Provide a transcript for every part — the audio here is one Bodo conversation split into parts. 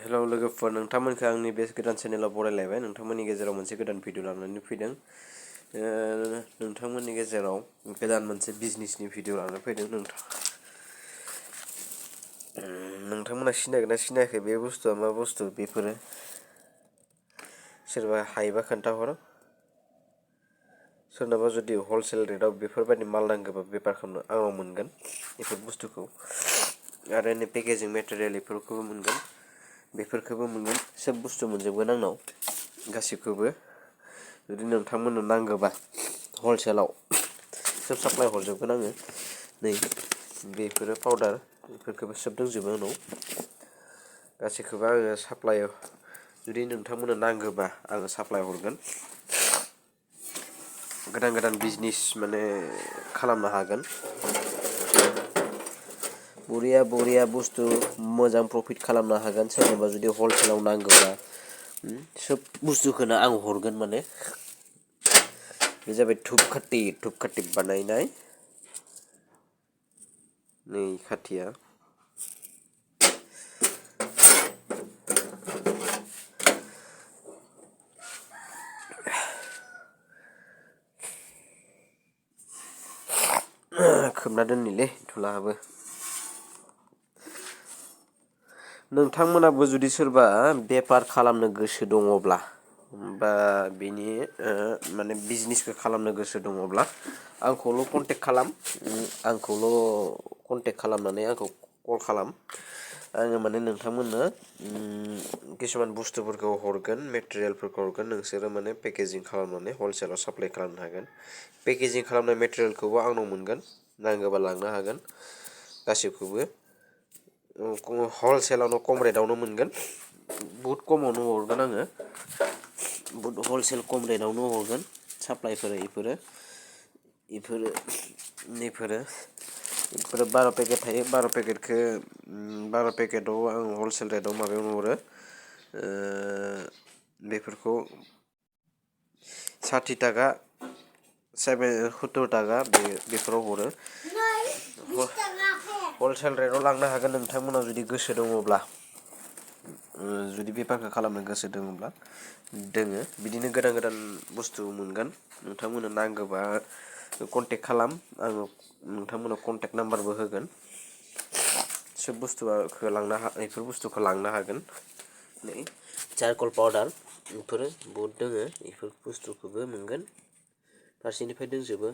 हेलौ लोगोफोर, नोंथांमोनखौ आंनि बे गोदान चेनेलाव बरायलायबाय। नोंथांमोननि गेजेराव मोनसे गोदान भिडिअ लानानै फैदों। नोंथांमोननि गेजेराव गोदान मोनसे बिजनेसनि भिडिअ लानानै फैदों। नोंथांमोना सिनायगोन ना सिनायाखै? बे बुस्थुआ मा बुस्थु? बेफोरो सोरबा हायोबा खोन्थाहर। सोरनाबा जुदि हलसेल रेटआव बेफोरबायदि माल नांगौबा बेफार खालामनो आंनाव मोनगोन बेफोर बुस्थुखौ। आरो नै पेकेजिं मेटेरियेल बेफोरखौबो मोनगोन, बेफोरखौबो मोनगोन। सोब बुस्थु मोनजोबगोन आंनाव, गासिबखौबो। जुदि नोंथांमोननो नांगौबा हलसेलाव सोब साप्लाय हरजोबगोन आङो। नै बेफोरो पाउदार, बेफोरखौबो सोब दंजोबो आंनाव। गासैखौबो आङो साप्लाय, जुदि नोंथांमोननो नांगौबा आङो साप्लाय हरगोन। गोदान गोदान बिजनेस माने खालामनो हागोन। बरिया बुस्थु, मोजां प्रफिट खालामनो हागोन। सोरनोबा जुदि हलसेलाव नांगौबा सोब बुस्थुखौनो आं हरगोन माने। बे जाबाय धुपखाथि बानायनाय। नै खाथिया खोबना दोननिलै धुलाहाबो। नोंथांमोनाबो जुदि सोरबा बेफार खालामनो गोसो दङब्ला, बा बिनि माने बिजनेसखौ खालामनो गोसो दङब्ला आंखौल' कन्टेक्ट खालाम। आंखौल' कन्टेक्ट खालामनानै आंखौ कल खालाम। आङो माने नोंथांमोननो किसुमान बुस्थुफोरखौ हरगोन, मेटेरियेलफोरखौ हरगोन। नोंसोरो माने पेकेजिं खालामनानै हलसेलाव साप्लाय खालामनो हागोन। पेकेजिं खालामनाय मेटेरियेलखौबो आंनाव मोनगोन, नांगौबा लांनो हागोन गासिबखौबो। हलसेलावनो खम रेटआवनो मोनगोन, बुहुद खमावनो हरगोन आङो। बुहुद हलसेल खम रेटआवनो हरगोन साप्लायफोर। बेफोरो 12 पेकेट थायो। 12 पेकेटाव आं हलसेल रेटआव माबायावनो हरो। बेफोरखौ 60 थाखा, 70 थाखा बेफोराव हरो। हलसेल रेटआव लांनो हागोन नोंथांमोना जुदि गोसो दङब्ला। जुदि बेफारखौ खालामनो गोसो दङब्ला दोङो। बिदिनो गोदान गोदान बुस्थु मोनगोन। नोंथांमोननो नांगौबा कन्टेक्ट खालाम। आङो नोंथांमोननो कन्टेक्ट नाम्बारबो होगोन। सोब बेफोर बुस्थुखौ लांनो हागोन। नै चारकल पाउदार, बेफोरो बहुद दोङो। बेफोर बुस्थुखौबो मोनगोन, फारसेनिफ्राय दंजोबो।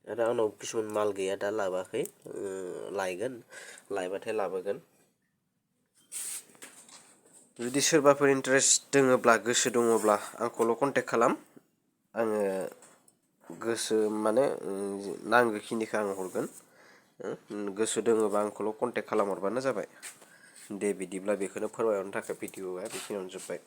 आरो आंनाव किसुमान माल गैया, दा लाबोआखै। लायगोन, लायबाथाय लाबोगोन। जुदि सोरबाफोर इन्टारेस्ट दङब्ला, गोसो दङब्ला आंखौल' कन्टेक्ट खालाम। आङो नांगौखिनिखौ आं हरगोन। गोसो दङबा आंखौल' कन्टेक्ट खालामहरबानो जाबाय। दे बिदिब्ला बेखौनो फोरमायहरनो थाखाय भिडिअआ बेखिनियावनो जोब्बाय।